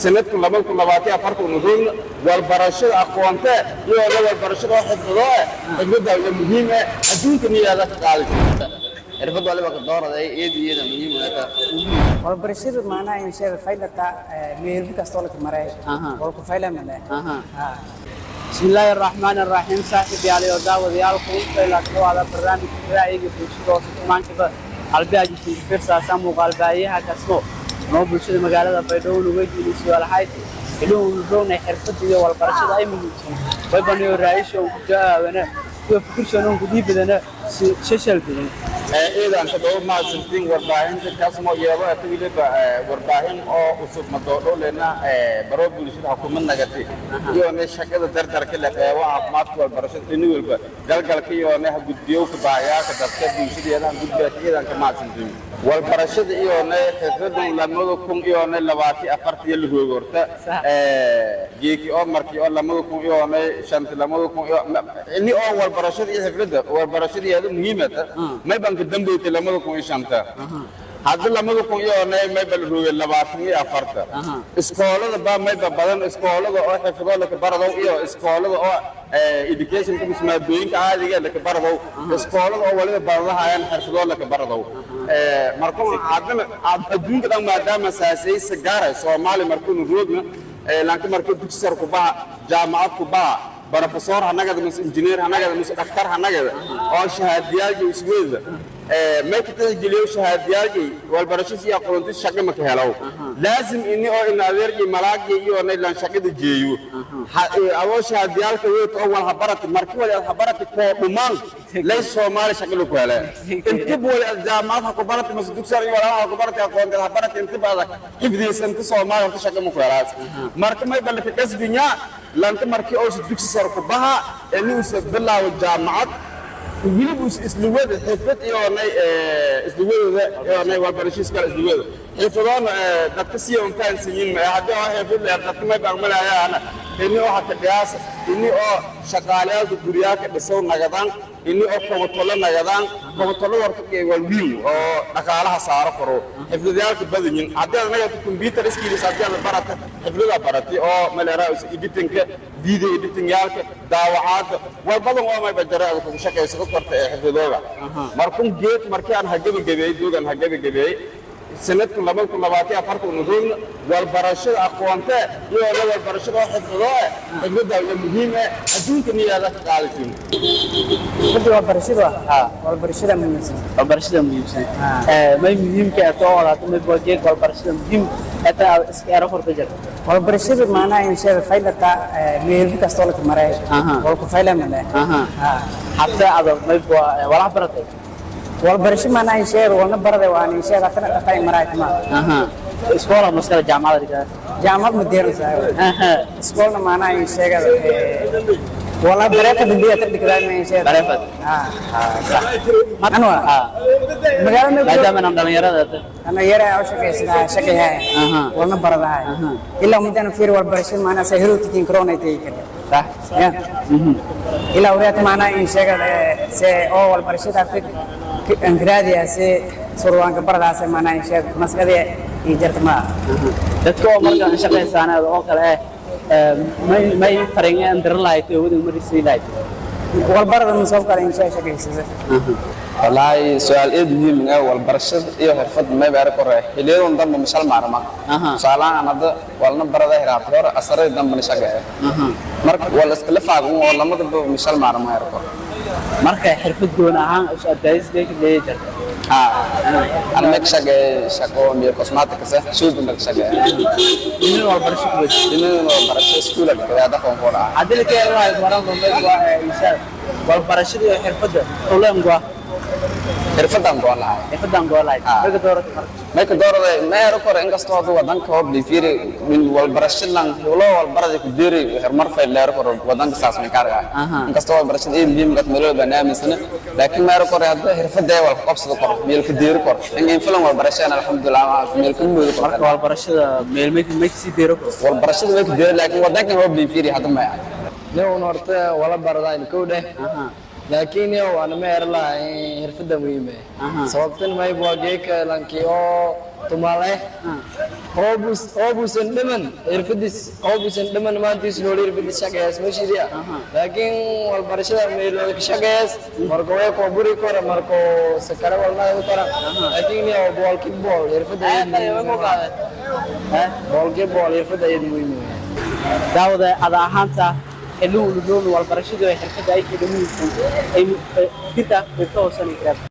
Sanadku 2024 unu roogna, walbarashada aqoonte iyo la walbarashada oo xifdado xifdada iyo muhiim adduunka niyaada ka qaadaysa. Xirfad waliba ka dooraday iyada iyada muhiim u tahay. Walbarashadu macnaha in sheega faylata meel kastoo la maray walku faylamale. بسم الله الرحمن الرحيم. Saaxiibyaal iyo daawadayaal, kulanka dhawaada barnaamijka ra'yiga bulshada oo maantaba halbaajisan fiirsaasa muuqaalbaahiyaha Kasmo noo bulshada magaalada Baydhabo weydiinay su'aalahayd iluu roonay xirfadda iyo walbarashada ay muhiimsan way baniyo raayisho ku jawaabana iyo fikirshana ku dhiibadana si shashal badan. Ciidan ka dhow mahadsantiin warbaahinta Kasmo iyadoo ata weliba warbaahin oo cusub madoodho lena baro bulshada xukuumad nagati iyo ne shaqada dardarka la qeebo caafimaadka, walbarashada, dhini walba galgalka iyo ne ha gudbiyowka baahiyaalka dadka bulshadeeda gudbiya. Ciidanka mahadsantiin. Walbarashada iyo ne xirfadan 2024 la roogo horta geeki oo markii oo 2005, lamada kun iyo ini oo walbarashada iyo xirfadda walbarashadeeda muhiimata may banka dambeeytay 2005. Hadda lamada kun iyo ne mayba la roogay 24. Iskoolada baa mayba badan iskoolada oo xirfado laka baradow iyo iskoolada oo education ka maadooyinka caadiga laka baradow, iskoolada oo waliba baradahayaan xirfado laka baradow. Marka haddana adduunka dhan maadaama saasaysa gaaray Soomaali markuunu roogna lanka marka dugsi sare ku baha, jaamacad ku baha, professor hanagada mise injineer hanagada mise dhakhtar hanagada oo shahaadiyaalkii isweeda may ka tixgeliyo shahaadiyaalkii walbarashadiis iyo aqoontiis shaqo ma ka helo. Laazim ini oo in adeerkii malaagii iyo naylan shaqada jeeyo adoo shahaadiyaalka weyd oo wal habarati markii wali habarati koo dhumaan lay Soomaali shaqo ku hele. Intib wali jaamacad ha ku barati mise dugsi iyo walaalaha ha ku barati aqoonteed ha barati, intib adag xifdiysan inta Soomaali horta shaqo ma ku helaas. Marka may balka kasbinya lanka markii oo dugsi sare ku baha inuu bilaabo jaamacad, weliba isluwada xirfad iyoonay isluwadooda iyoonay walbarashiis kale isluwada xirfadoona dadka si on fahansanyiin ma haddii oo xirfad leer dadka may baqmalayaana ini oo hata qiyaasa ini oo shaqaaleyaalka guryaalka dhisow nagadaan, ini oo kobatolo nagadaan. Kobatolo horta waa wiil oo dhaqaalaha saaro karo xifdadyaalka badanyin. Haddii aad nagata computer skills, haddii aad barata xifdada barati oo maleeraa editingka, video editingyaalka, daawacaadda war badan oo mayba jara aad kugu shaqayso korta ee xifdadooga. Markun geed markii aan hagabagabeeyey doogan hagabagabeeyey sanadku 2024 unu roogna, walbarashada aqoonte iyo la walbarashada oo xifdado xifdada iyo muhiim adduunka niyaada ka qaadaysin. Xirfadda waa barashada, waa barashada muhiimsan. Walbarashada muhiimsan may muhiimka ah too wadato may waa geed walbarashada muhiim ata iska ero korta jirta. Walbarashadu macnaha in sheega faylata meel kastoo la maray walku faylamale. Xabta ada may waa walax baratay. Walbarasho macnaha in sheega walna barada waan in sheega tana dhaqay maray tama. Iskoola maskala jaamacada dhigtaa? Jaamacad ma deeransahay, iskoolna macnaha in sheega wala bareefad biya ta dhigtaa ma in sheega. Bareefad. Anwa magaalada. Maadaama aan dhalinyarada ana yara oo shaqaysanaa shaqayahay walna baradahay ilaa muddana fiir walbarasho macnaha sa hirowtikin corona ay tegi karta. Ya ilaa wariyaad macnaha in sheega se oo walbarashada angraadiya se surwaanka baradaas macnaha in sheega maskadii iyo jarta ma. Dadka oo marka shaqaysaanaad oo kale may farin diran lahayd oo wadan marisii lahayd? Walbarada masoo kale in sheega shaqaysasa. Wallaahi su-aal aad muhiim ah. Walbarashada iyo xirfad may baa kore xiliyadan dambe mashal maarma. Tusaalahaan hadda walna barada hiraabta hore asaradii dambena shaqeeya. Marka wala iskala faagun oo lamadaba mashal maarma herko. Marka xirfad goon ahaan is adayis leeyahay jirta? Ha, ana may ka shaqeey shaqo miyo cosmetics ah, shopping ka shaqeeya. Inin walbarasho ku wajah? Inin walbarasho iskuul ka dhaqan ku dhaca. Haddii la ka lahayd waran may waa insha walbarashada iyo xirfadda tuleen waa? Xirfadan goon lahay. Xirfadan goon lahayd. Marka dooratay marka? Marka doorada ma hero kore, inkastoo hadda wadanka hoob lifiiri min walbarasho lan hulo walbarada ku deeri horumar fayl leero koro wadanka saas may kaarga. Inkastoo walbarashada ay muhiim gat meel walba aaminsana, laakiin ma hero kore hadda xirfadda wal qabsado koro meel ka deeri koro in filan walbarashada, alxamdulillah, meel ka moodo koro. Marka walbarashada meel may kasii deero koro? Walbarashada may ka deeri, laakiin wadanka hoob lifiiri hadda ma Nin horta wala baradaan kow dheh, laakiin yow ana ma er laha xirfadda muhiim eh. Sababtan may waa geeka lankii oo tumaal eh hoobuus hoobuusan dhiman xirfadiis hoobuusan dhiman maantiis nool xirfadiis shaqeeyaas meeshiidiya, laakiin walbarashada meelooda ka shaqeeyaas marka way koo buri kora marka sakare walnaa kora, laakiin iyo boolkiiba bool xirfada aad muhiim ah, 100% xirfada aad muhiim ah. Daawada, ada ahaanta xilluhu ulugoomi walbarashadu ay xirfadda ay kaga muhiimsan ay fikirta way ka hoosanay karaan.